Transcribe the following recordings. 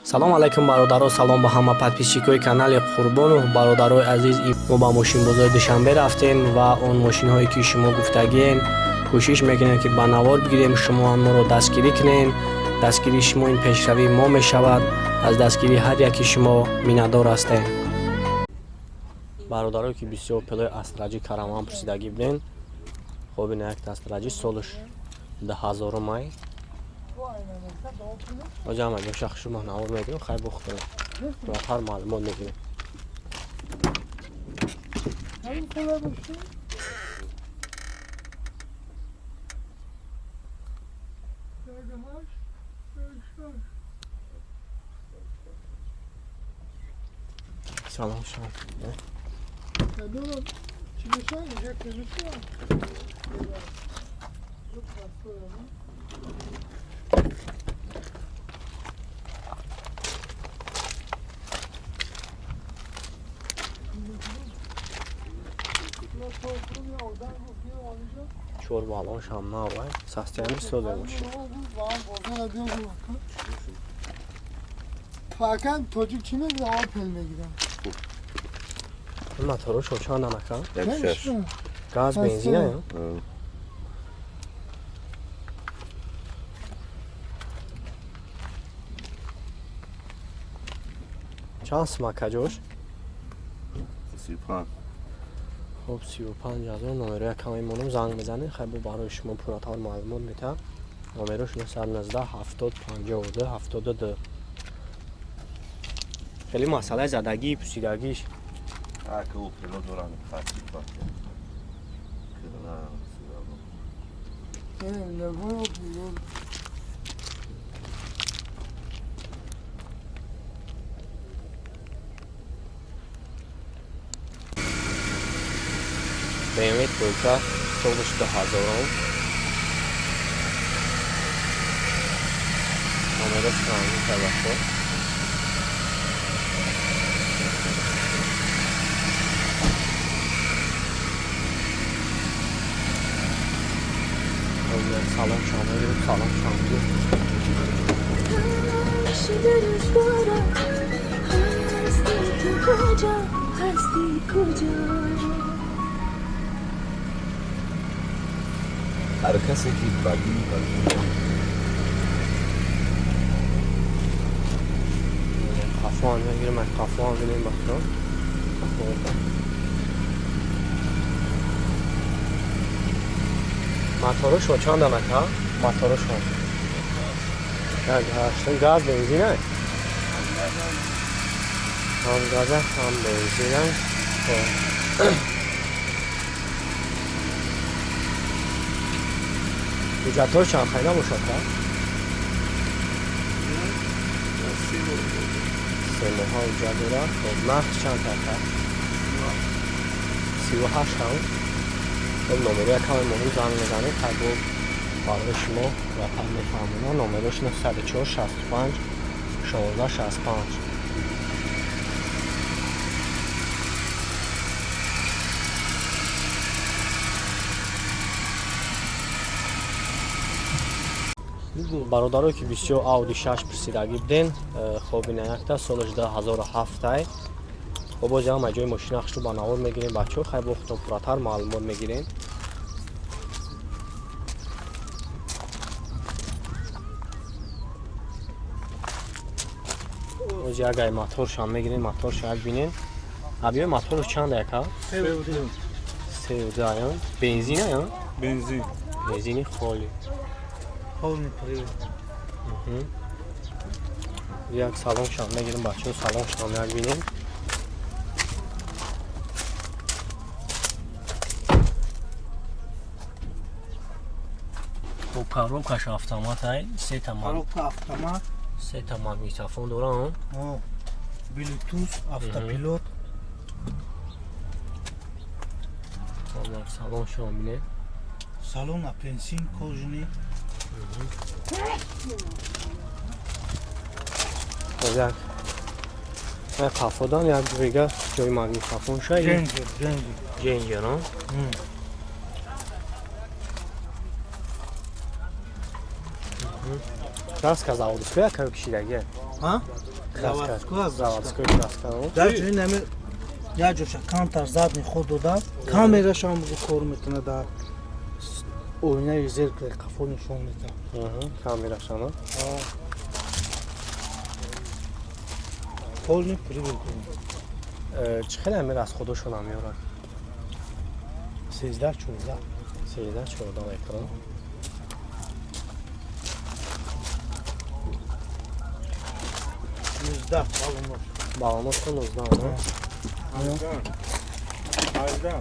Салом алайкум, бародаро, салом ба ҳама подписчикои канали Қурбонов. Бародарои азиз, мо ба мошинбозори Душанбе рафтем ва он мошинҳое, ки шумо гуфтагиен, кӯшиш мекунем, ки ба навор бигирем. Шумо ҳам моро дастгирӣ кунен. Дастгирии шумо ин пешравии мо мешавад. Аз дастгирии ҳар яки шумо миннатдор ҳастем. Бародарое, ки бисёр Опелои Астра Ҷи Караван пурсидагӣ буден, хоб, ина якта Астра Ҷи, солш 2000-умай. Оҷама ҷоша шумо навор мегирем, хай бухтем, роҳатар маълумот мегирем. Салом, шом. Чор баллон шам навай, состояние сода мошин. Фақат тоҷик чӣ мегирад? Опел мегирад. Моторошо чанд анака? 1,6. Газ, бензин ая? Чанд сумака ҷош? 35. Хоб, 35 000. Номеро якам мемонам, занг мезанем, хай бо барои шумо пурратар маълумот метаҳам. Номерош 919 70 52 72. Хеле масъалаи задагӣ, пусидагиш? Ака, Опело доранд хати пати. Кирна, сигаро. Левой Опел. BMW тройка, солиш 2000-ум. Номерош транзит бачо. Салон шом мегирем, салон шом мегирем. هستی تو کجا، هستی کجا؟ هر کسی که بدی بدی. Қафоан мегирем, қафоан бинем, бачо. Моторошо чанд анака? Моторошо 1,8, газ, бензин ай? Ҳам газа, ҳам бензин ай. Ҳуҷҷатҳош чанд хай набошад ка? 3 моҳа ҳуҷҷат дорад. Хоб, нарх чанд така? 38 ҳам. Хоб, номеро якаме муҳим, занг мезанед, хайбо барои шумо рақам мефаҳмонам. Номерош 904 65 16 65. Бародарое, ки бисёр Ауди 6 пурсидагӣ буден, хоб, ина якта, солаш 2007 ай. Хоб, бози ҳама ҷои мошина хушрӯ ба навор мегирем, бачаҳо, хай бо худтон пурратар маълумот мегирем. Бози ягай моторшам мегирем, моторша як бинем. Абиёи, моторш чанд яка? 3,2 ая. Бензин ая? Бензин. Бензини холи. Полный привод. Як салоншам мегирем, бачаҳо, салоншам як бинем. Хоб, коробкаш автомат ай, сета Коробка автомат. сета магнитофон дорам. О, Bluetooth, автопилот. Хоб, як салоншам бинем. Салон апельсин, кожаный. Хоб, як як қафодан як ҷойга ҷои магнитофон ша. Дженджер, Дженджер. Ҷенҷер. М. Краска заводская, как кишидаги? А? Заводской, заводской краска. Дар ҷои нами як ҷоша камтар задний ход дода, камерашам кор мекунад, дар оинаи зеркали қафо нишон медиҳад. Камерашам. Полный привод. Чӣ хеле амир аз худошон меорад? 13 14. 13 14 экран. 19 баллонош. Баллонош 19, а? 18.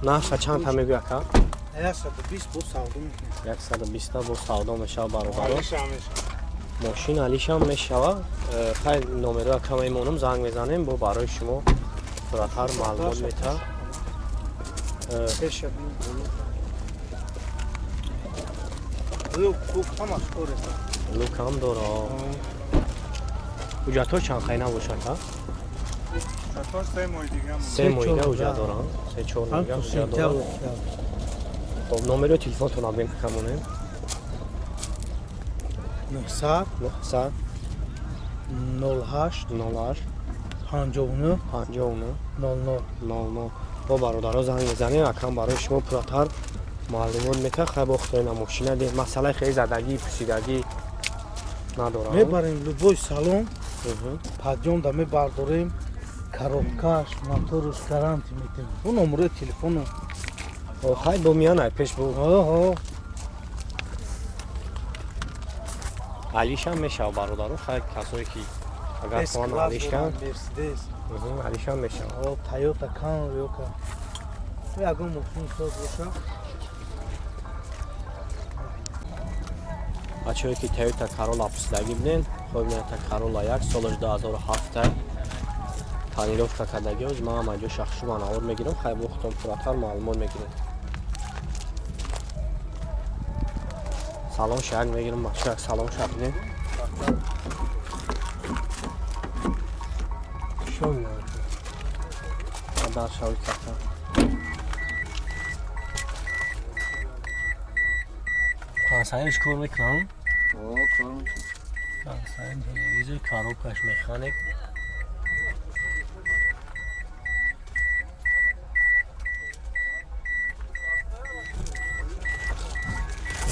Нарха чанд та мегӯя ака? 120 бо савдо мекунем. 120 бо савдо мешава бародаро. Мошин алишам мешава. Хай номеро ака мемонам, занг мезанем, бо барои шумо пурратар маълумот метаҳад. Лукам дора. Ҳуҷҷатҳо чанд хай набошад, ха? Се моҳига ҳуҷҷат дорам. 3-4 моҳига ҳуҷҷат дорам. Хоб, номерои телефонтон абин камонем. 900 900 08 08 59 59 00 00. Бо бародаро занг мезанем, акам барои шумо пурратар маълумот метаҳад. Хай бо худоина мошина де масъалаи хеле задагӣ, пусидагӣ надорам. Мебарем любой салон, подъём да мебардорем, коробкаш, моторуш гарантия метем. Бо номерои телефону. Хай бо миён пеш бо. Ҳо. Алишам мешава бародаро, хай касое ки агар хоҳанд алишам, Мерседес. Алишам мешава. Ҳо, Toyota Camry ёка. Ягон мошин соз боша. Бачаҳое ки Toyota Corolla пусидагӣ буден, хоб Toyota Corolla 1 солаш 2007 тонировка кардагӣ, оз ман ҳама ҷо шахшума навор мегирам, хай бо худтон пурратар маълумот мегирем. Салон шак мегирам, бача салон шак не. Шо меорад? Дар шави ката. Консайнш кор мекунам? О, кор мекунам. Консайн, телевизор, коробкаш механик.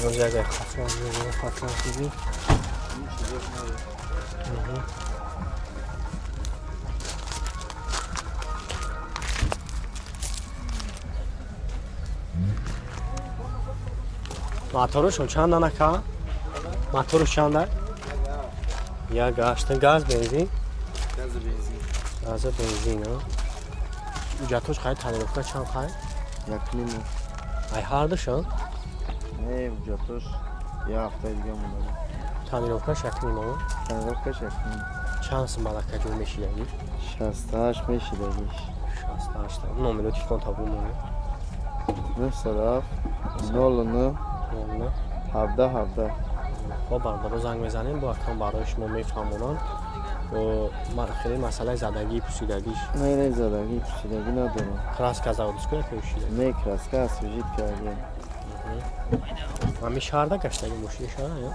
Роз як хафлан мегирам, хафлан тиви. Моторушон чанд анака? Моторуш чанда? Як гашта газ бензин? Газ бензин. Газ бензин, а? Ҳуҷҷатош хай тонировка чанд хай? 1.5. Ай ҳардушон? Не, ҳуҷҷатош як ҳафтаи дига монда. Тонировкаш 1.5? Тонировкаш 1.5. Чанд сум алака ҷой мешидагӣ? 68 мешидагиш. 68. Номеро телефон табу монед. 907 09 09 17 17. Хоб бародаро занг мезанем, бо акам барои шумо мефаҳмонанд. Хеле масъалаи задагӣ, пусидагиш. Не, не, задагӣ, пусидагӣ надорам. Краска заводской ки пусида? Не, краска освежить кардем. Ҳами шаҳрда гаштагӣ мошини шаҳра ё?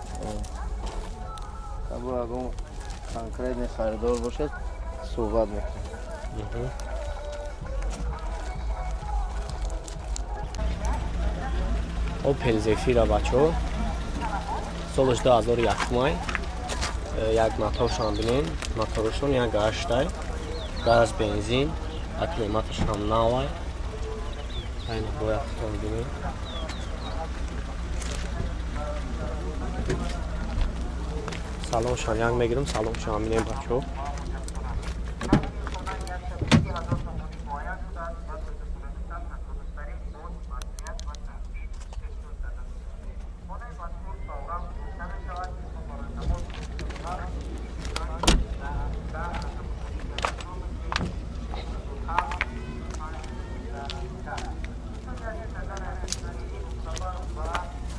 Абу ягон конкретный харидор бошад, суҳбат мекунем. Opel Zafira бачаҳо солаш 2001 май, як моторшон бинен, моторшон як гаштай, газ бензин, акклиматоршон навай. Айна бояд худтон бинен. Салоншон як мегирам, салоншон бинен бачаҳо.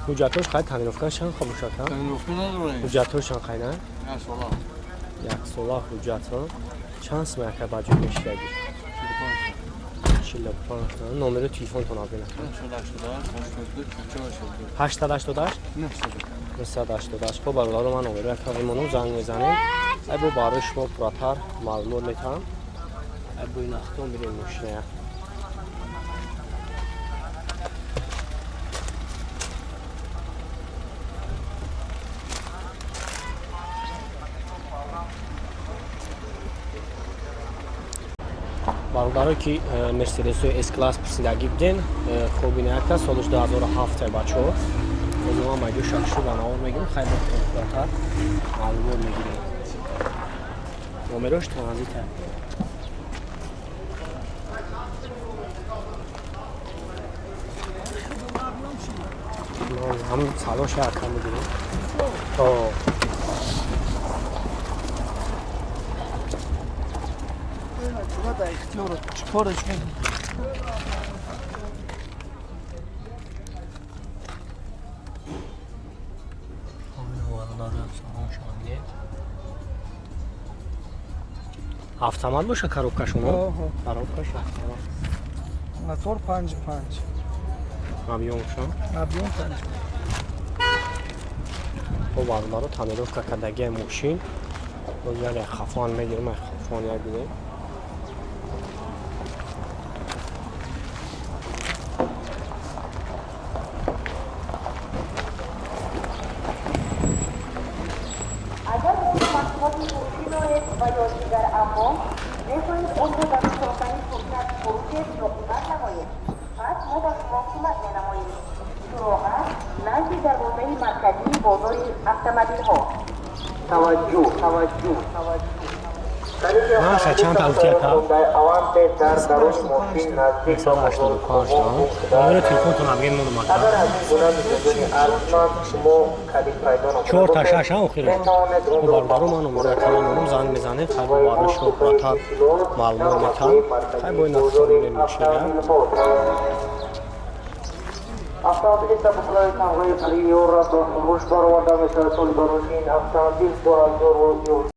Ҳуҷҷатош хай тонировка чанд хоб бошад, ҳа? Тонировка надорем. Ҳуҷҷатош чанд хай, на? Як сола. Як сола ҳуҷҷат, ҳа? Чанд сум ака ба ҷой мешидаги? 45. Номери телефонтон абин ака. 888 988. Хоб, бародаро, ман номеро яка мемонам, занг мезанем. Ай бо барои шумо пурратар маълумот метаҳам. Ай бо инахтон бирем мошиная. Бародаро, ки мерседесои с класс пурсидагӣ буден, хоб, ина якта солиш 2007 бачаҳо. Ҳозир ман майдо шахшу ба навор мегирем, хай бо пурратар маълумот мегирем. Номерош транзита. Ҳамин салон шаҳр кам мегирем. Дар ихтиёрат, чӣ кореш мекунӣ? Автомат боша коробкашон? Коробкаш автомат. Мотор 5.5. Объёмшон? Объём 5. Хоб, бародаро, тонировка кардагиа мошин. Боз як хафон мегирем, хафон як бинем. Агар маҳсулоти фурӯшӣ доред ва ё дигар амвол, мехоҳед онро дар кӯтоҳтарин фурсат фурӯшед ё қимат намоед, пас мо ба шумо кӯмак менамоем. Суроға: назди дарвозаи марказии бозори автомобилҳо. Таваҷҷӯҳ, таваҷҷӯҳ, таваҷҷӯҳ! Наша чанд талутияка? Аванте дар даруни мошин наздик ба бозори. 185. Номери телефонтон абген монум ака. Агар аз ин гуна мизоҷони арзманд шумо калид пайдо намуда Чор та бошед, шаш, охираш. метавонед онро Бародаро, ман номеро яка мемонам, занг мезанед, хай бо барои шумо пурратар маълумот метаҳам. Хай бо ин мирем мошина. Автомобили сабукраи тамғаи Приора ба фурӯш бароварда мешавад. Соли барои ин автомобил 2011.